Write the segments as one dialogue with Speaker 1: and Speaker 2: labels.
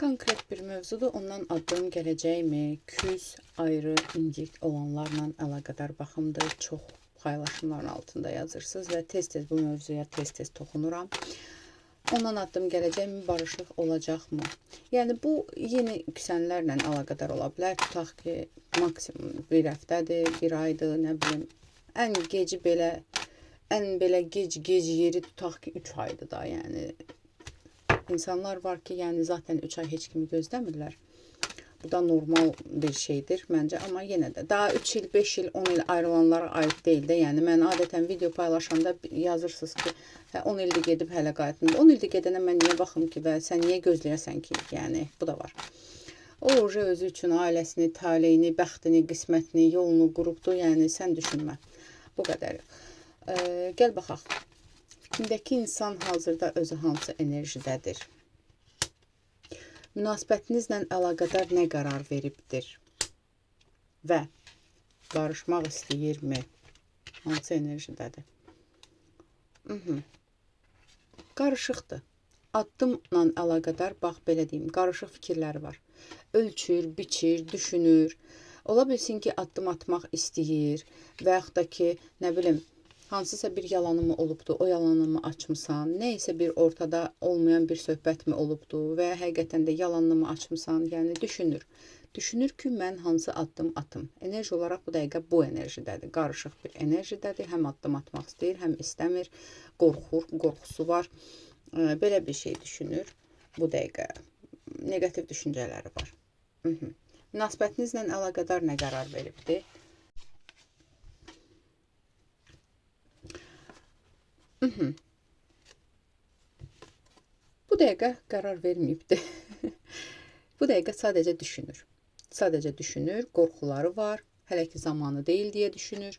Speaker 1: Konkret bir mövzudur. Ondan addım gələcəkmi? Küs, ayrı, incik olanlarla əlaqədar baxımdır. Çox paylaşımların altında yazırsınız və tez-tez bu mövzuya tez-tez toxunuram. Ondan addım gələcəkmi, barışıq olacaqmı? Yəni bu yeni küsənlərlə əlaqədar ola bilər. Tutaq ki, maksimum bir həftədir, bir aydır, nə bilim. Ən geci belə, ən belə gec yeri tutaq ki, 3 aydır da. Yəni insanlar var ki, yəni zaten 3 ay heç kimi gözləmirlər. Bu da normal bir şeydir məncə, amma yenə də daha 3 il, 5 il, 10 il ayrılanlara aid deyil də. Yəni mən adətən video paylaşanda yazırsınız ki, hə, 10 ildir gedib hələ qayıtmır. 10 ildir gedənə mən niyə baxım ki və sən niyə gözləyəsən ki? Yəni bu da var. O özü üçün ailəsini, taleyini, bəxtini, qismətini, yolunu qurubdur. Yəni sən düşünmə. Bu qədər. Gəl baxaq. Fikrindəki insan hazırda özü hansı enerjidədir? Münasibətinizlə əlaqədar nə qərar veribdir? Və barışmaq istəyirmi? Hansı enerjidədir? Qarışıqdır. Addımla əlaqədar, bax belə deyim, qarışıq fikirləri var. Ölçür, biçir, düşünür. Ola bilsin ki, addım atmaq istəyir və yaxud da ki, nə bilim, hansısa bir yalanı mı olubdu, o yalanı mı açmısan, nə isə bir ortada olmayan bir söhbət mi olubdu və həqiqətən də yalanını mı açmısan, yəni düşünür. Düşünür ki, mən hansı addım atım. Enerji olaraq bu dəqiqə bu enerjidədir, qarışıq bir enerjidədir. Həm addım atmaq istəyir, həm istəmir, qorxur, qorxusu var. Belə bir şey düşünür bu dəqiqə. Neqativ düşüncələri var. Münasibətinizlə əlaqədar nə qərar veribdir? Bu dəqiqə qərar verməyibdir. Bu dəqiqə sadəcə düşünür. Sadəcə düşünür, qorxuları var, hələ ki zamanı deyil deyə düşünür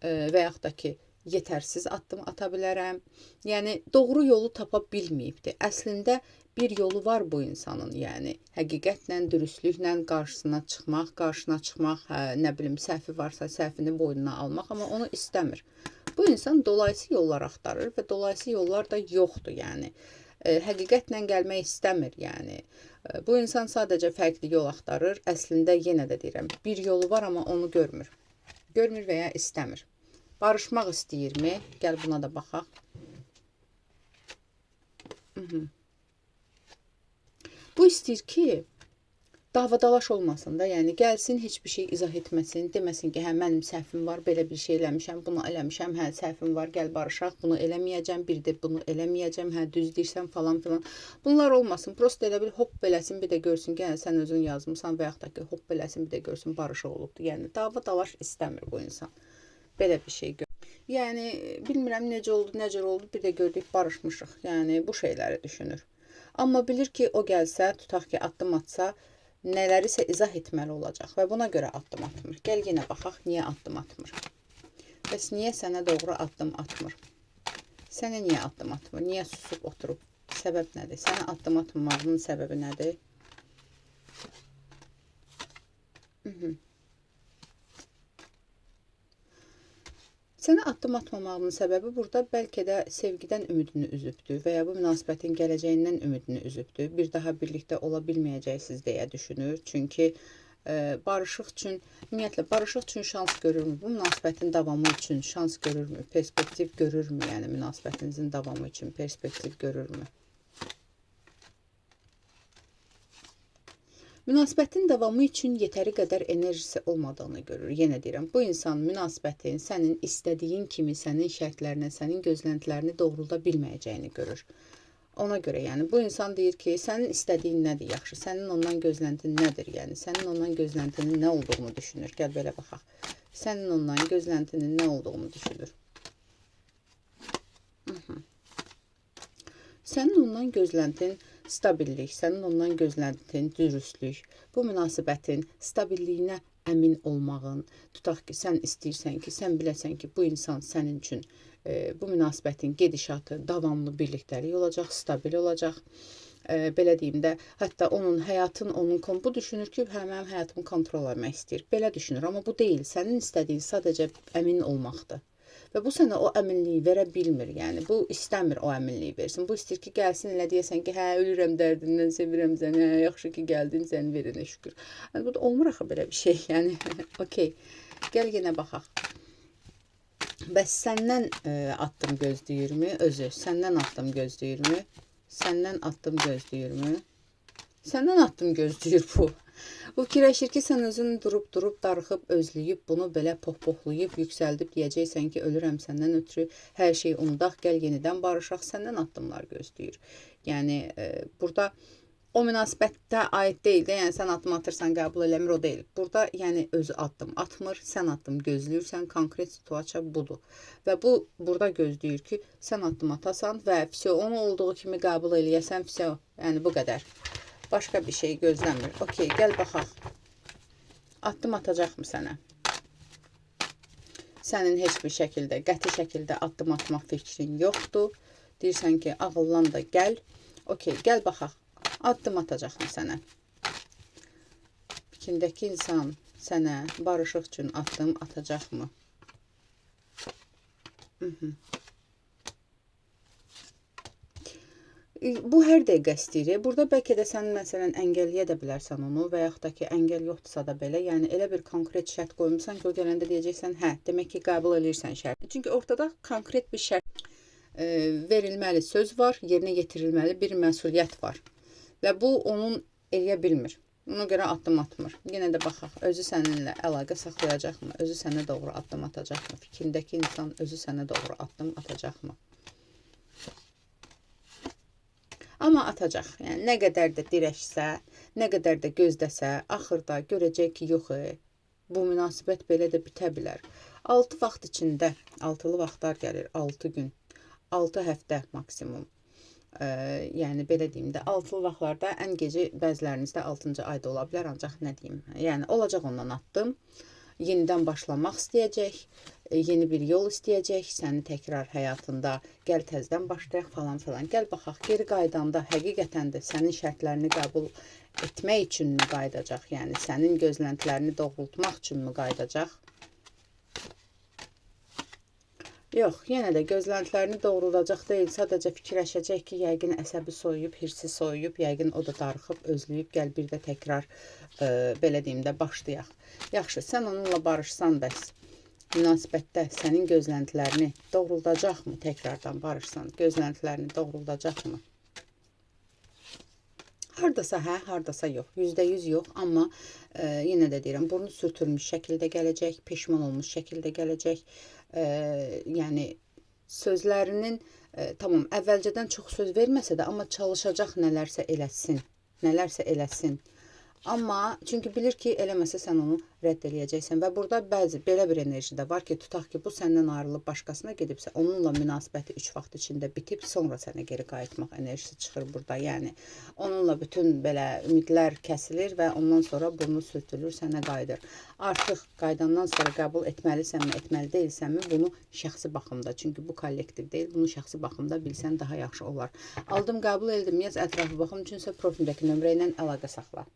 Speaker 1: və yaxud da ki, yetərsiz addım ata bilərəm. Yəni doğru yolu tapa bilməyibdir. Əslində bir yolu var bu insanın, yəni həqiqətlə, dürüstlüklə qarşısına çıxmaq, hə, nə bilim, səhvi varsa səhvini boynuna almaq, amma onu istəmir. Bu insan dolayısı yollar axtarır və dolayısı yollar da yoxdur, yəni. Həqiqətlə gəlmək istəmir, yəni. Bu insan sadəcə fərqli yol axtarır. Əslində yenə də deyirəm, bir yolu var, amma onu görmür. Görmür və ya istəmir. Barışmaq istəyirmi? Gəl buna da baxaq. Bu istəyir ki, davadalaş olmasın da, yəni gəlsin, heç bir şey izah etməsin, deməsin ki, hə, mənim səhvim var, belə bir şey eləmişəm, bunu eləmişəm, hə, səhvim var, gəl barışaq, bunu eləməyəcəm, bir də bunu eləməyəcəm, hə, düz deyirsən, falan filan. Bunlar olmasın, prosta elə bil, hop beləsin, bir də görsün ki, hə, sən özün yazmısan və yaxud da ki, hop beləsin, bir də görsün, barışıq olubdur. Yəni, davadalaş istəmir bu insan. Belə bir şey gör. Yəni, bilmirəm necə oldu, necə oldu, bir də gördük, barışmışıq. Yəni, bu şeyləri düşünür. Amma bilir ki, o gəlsə, tutaq ki, addım atsa, nələrisə izah etməli olacaq və buna görə addım atmır. Gəl yenə baxaq, niyə addım atmır? Bəs niyə sənə doğru addım atmır? Sənə niyə addım atmır? Niyə susub oturub? Səbəb nədir? Sənə addım atmamağının səbəbi nədir? Sənə addım atmamağının səbəbi burada bəlkə də sevgidən ümidini üzübdür və ya bu münasibətin gələcəyindən ümidini üzübdür. Bir daha birlikdə ola bilməyəcəksiniz deyə düşünür. Çünki barışıq üçün, ümumiyyətlə, barışıq üçün şans görürmü? Bu münasibətin davamı üçün şans görürmü? Perspektiv görürmü? Yəni münasibətinizin davamı üçün perspektiv görürmü? Münasibətin davamı üçün yetəri qədər enerjisi olmadığını görür. Yenə deyirəm, bu insan münasibətin sənin istədiyin kimi, sənin şərtlərinə, sənin gözləntilərini doğrulda bilməyəcəyini görür. Ona görə, yəni bu insan deyir ki, sənin istədiyin nədir yaxşı, sənin ondan gözləntin nədir? Yəni sənin ondan gözləntinin nə olduğunu düşünür. Gəl belə baxaq. Sənin ondan gözləntinin nə olduğunu düşünür. Sənin ondan gözləntin stabillik, sənin ondan gözləntin dürüstlük, bu münasibətin stabililliyinə əmin olmağın, tutaq ki, sən istəyirsən ki, sən biləsən ki, bu insan sənin üçün bu münasibətin gedişatı davamlı birlikdəlik olacaq, stabil olacaq. Belə deyim də, hətta onun həyatın, onun bu düşünür ki, hə, mənim həyatımı kontrol etmək istəyir. Belə düşünür, amma bu deyil. Sənin istədiyin sadəcə əmin olmaqdır. Və bu sənə o əminliyi verə bilmir. Yəni bu istəmir o əminliyi versin. Bu istəyir ki, gəlsin elə deyəsən ki, hə, ölürəm dərdindən, sevirəm səni, hə, yaxşı ki, gəldin, səni verənə şükür. Yəni bu da olmur axı belə bir şey. Yəni okey. Gəl yenə baxaq. Bəs səndən addım gözləyirmi özü? Səndən addım gözləyirmi? Səndən addım gözləyirmi? Səndən addım gözləyir bu. Bu fikirləşir ki, sən özün durub darıxıb, özləyib, bunu belə poh-pohlayıb, yüksəldib deyəcəksən ki, ölürəm səndən ötürü, hər şeyi unudaq, gəl yenidən barışaq, səndən addımlar gözləyir. Yəni, burada o münasibətdə aid deyil də, yəni sən addım atırsan, qəbul eləmir, o deyil. Burada yəni özü addım atmır, sən addım gözləyirsən, konkret situasiya budur. Və bu burada gözləyir ki, sən addım atasan və vəsə onu olduğu kimi qəbul eləyəsən, vəsə, yəni bu qədər. Başqa bir şey gözləmir. Okey, gəl baxaq. Addım atacaqmı sənə? Sənin heç bir şəkildə, qəti şəkildə addım atmaq fikrin yoxdur. Deyirsən ki, ağıllan da gəl. Okey, gəl baxaq. Addım atacaqmı sənə? Fikrindəki insan sənə barışıq üçün addım atacaqmı? Bu hər dəqiqə istəyir. Burada bəlkə də sən məsələn əngəlləyə də bilərsən onu və yaxud da ki, əngəl yoxdursa da belə, yəni elə bir konkret şərt qoymusan ki, o gələndə deyəcəksən, hə, demək ki, qəbul eləyirsən şərt. Çünki ortada konkret bir şərt verilməli söz var, yerinə yetirilməli bir məsuliyyət var. Və bu onun eləyə bilmir. Ona görə addım atmır. Yenə də baxaq, özü səninlə əlaqə saxlayacaqmı? Özü sənə doğru addım atacaqmı? Fikrindəki insan özü sənə doğru addım atacaqmı? Amma atacaq. Yəni, nə qədər də dirəşsə, nə qədər də gözləsə, axırda görəcək ki, yox, bu münasibət belə də bitə bilər. 6 vaxt içində, altılı vaxtlar gəlir, 6 gün, 6 həftə maksimum. Yəni, belə deyim də, altılı vaxtlarda ən geci bəzilərinizdə 6-cı ayda ola bilər, ancaq nə deyim, yəni olacaq ondan addım. Yenidən başlamaq istəyəcək, yeni bir yol istəyəcək, səni təkrar həyatında gəl təzdən başlayaq falan filan. Gəl baxaq, geri qaydanda həqiqətən də sənin şərtlərini qəbul etmək üçünmü qayıdacaq? Yəni, sənin gözləntilərini doğrultmaq üçünmü qayıdacaq? Yox, yenə də gözləntilərini doğruldacaq deyil, sadəcə fikirləşəcək ki, yəqin əsəbi soyuyub, hirsi soyuyub, yəqin o da darıxıb, özləyib, gəl bir də təkrar, belə deyim də, başlayaq. Yaxşı, sən onunla barışsan bəs, münasibətdə sənin gözləntilərini doğruldacaqmı təkrardan barışsan, gözləntilərini doğruldacaqmı? Hardasa hə, hardasa yox, %100 yox, amma yenə də deyirəm, burnu sürtülmüş şəkildə gələcək, peşman olmuş şəkildə gələcək. Yəni sözlərinin, tamam, əvvəlcədən çox söz verməsə də, amma çalışacaq nələrsə eləsin, nələrsə eləsin. Amma çünki bilir ki, eləməsə sən onu rədd eləyəcəksən və burada bəzi belə bir enerji də var ki, tutaq ki, bu səndən ayrılıb başqasına gedibsə, onunla münasibəti 3 vaxt içində bitib, sonra sənə geri qayıtmaq enerjisi çıxır burada. Yəni, onunla bütün belə ümidlər kəsilir və ondan sonra burnu sürtülür, sənə qayıdır. Artıq qayıdandan sonra qəbul etməlisənmi, etməli deyilsənmi, bunu şəxsi baxımda, çünki bu kollektiv deyil, bunu şəxsi baxımda bilsən daha yaxşı olar. Aldım, qəbul elədim, yaz ətrafı baxım üçünsə profildəki nömrə ilə əlaqə saxla.